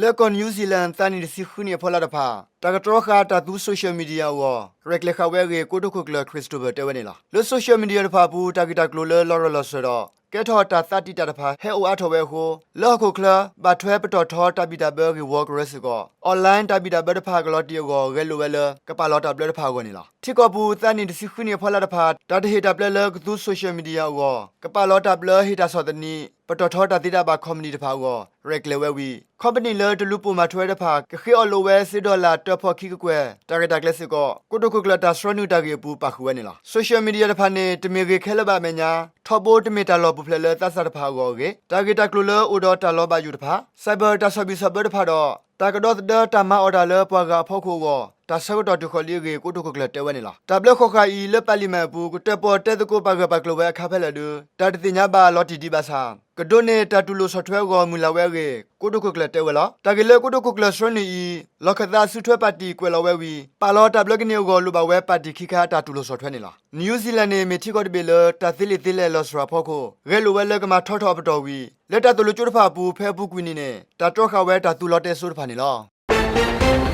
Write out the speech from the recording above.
လၢကီၢ် New Zealand သးနံၣ်တဆံဃုနံၣ်အဖီလာ်တဖၣ် တၢ်ကတြီဃာ်တၢ်သူ social media အဂီၢ် ရဲၣ်ကျဲၤဃာ်ဝဲအဂ့ၢ် ကိတိာ်ခိၣ်ကျၢၢ် Christopher တဲဝဲန့ၣ်လီၤ. လၢ social media တဖၣ်အပူၤ တၢ်ဂ့ၢ်တၢ်ကျိၤလၢလီၤရၤလီၤစၢၤဒီး ကဲထီၣ်တၢ်သးတံာ်တာ်တဖၣ် ဟဲအိၣ်အါထီၣ်ဝဲအဃိ လၢဟီၣ်ခိၣ်ချၢ ဘၣ်ထွဲပတီၢ်ထီတၢ်ဘံၣ်တၢ်ဘၢဂ့ၢ်ဝီကရၢစ့ၢ်ကီး online တၢ်ဘံၣ်တၢ်ဘၢတဖၣ်ကလီၤတံၢ်အဂီၢ် ဂဲၤလိာ်ဝဲလၢ ကပာ်လီၤတၢ်ဘျၢတဖၣ်အဂီၢ်န့ၣ်လီၤ. ထံကီၢ်ပူၤ သးနံၣ်တဆံဃုနံၣ်အဖီလာ်တဖၣ် တၢ်တဟ့ၣ်တၢ်ဘျၢလၢကသူ social media အဂီၢ် ကပာ်လီၤတၢ်ဘျၢဟ့ၣ်တၢ်ဆီၣ်သနံး ပတီၢ်ထီတၢ်သ့တၢ်ဘၣ်ခီပနံၣ်တဖၣ်အဂီၢ် ရဲၣ်ကျဲၤဝဲဝံၤ ခီပနံၣ်လၢတလူၤပိာ်မၤထွဲဝဲတဖၣ် ကဃ့အီၣ်လိာ်ဝဲစ့ဒီလၣ်တၢဖီၣ်ခံကကွဲၢ် တၢ်ရဲၣ်တၢ်ကျဲၤစ့ၢ်ကီး ကိတိာ်ခိၣ်ကျၢၢ်တၢ်ဆှၢနုာ်တၢ်ဂ့ၢ်အပူၤ ပာ်ဃုာ်ဝဲန့ၣ်လီၤ. social media တဖၣ်န့ၣ် တမ့ၢ်ဂ့ၤခဲလၢာ်ဘၣ်အမဲာ်ညါ ထီဘိတမ့ၢ်တၢ်လီၢ်ပူၤဖျဲးလၢသးစၢ်တဖၣ်အဂီၢ်အဂ့ၢ် တၢ်ဂ့ၢ်တၢ်ကျိၤလၢအိၣ်ဒီးတၢ်လီၤဘၣ်ယိၣ်တဖၣ် cyber တၢ်ဆီၣ်ဘံၣ်ဆီၣ်ဘၢတဖၣ်ဒီး တၢ်ကဒီသဒၢတၢ်မၤအီၣ်တၢ်လၢပှၤဂၤအဖီခိၣ်အဂီၢ် တၢ်ဆၢကတီၢ်တုၤဃီၤလံအဂ့ၢ် ကိတိာ်ခိၣ်ကျၢၢ်တဲဝဲန့ၣ်လီၤ. တၢ်ဘျၢဃီၤဃာ်အံၤ လၢ Parliament အပူၤ ကတၢၣ်ပီၣ်တဲသကိးပာ်ဂၢၢ်ပာ်ကျၢၤဝဲအခါဖဲလဲၣ်ဒီး တၢ်တသ့ၣ်ညါဘၣ်လီၤတံၢ်ဒံးဘၣ်ဆၣ် ကဒိးန့ၢ်တၢ်တူၢ်လိာ်ဆီၣ်ထွဲအဂီၢ် မုၢ်လၢ်ဝဲအဂ့ၢ် ကိတိာ်ခိၣ်ကျၢၢ်တဲဝဲလီၤ. တၢ်ဂ့ၢ်လၢကိတိာ်ခိၣ်ကျၢၢ်ဆှၢနုာ်အံၤ လီၢ်ခၢၣ်သးအစုထွဲပၣ်တံၣ်ကွဲးလီၤဝဲဝံၤ ပာ်လီၤတၢ်ဘျၢကန့ၢ်အဂီၢ် လိၣ်ဘၣ်ဝဲပၣ်တံၣ်ခံခါတၢ်တူၢ်လိာ်ဆီၣ်ထွဲန့ၣ်လီၤ. New Zealand န့ၣ် မ့ၢ်ထံကီၢ်တဘ့ၣ်လၢ တၢ်သ့လံာ်သ့လဲၢ်လီၤစှၤအဖီခိၣ် ဂဲၤလိာ်ဝဲလၢကမၤထီထီၣ်အပတီၢ်ဝံၤ လၢတၢ်သိၣ်လိကၠိတဖၣ်အပူၤ ဖဲအပူၤကွံာ်နံၣ်န့ၣ် တၢ်တြီဃာ်ဝဲတၢ်သူလီတဲစိတဖၣ်န့ၣ်လီၤ.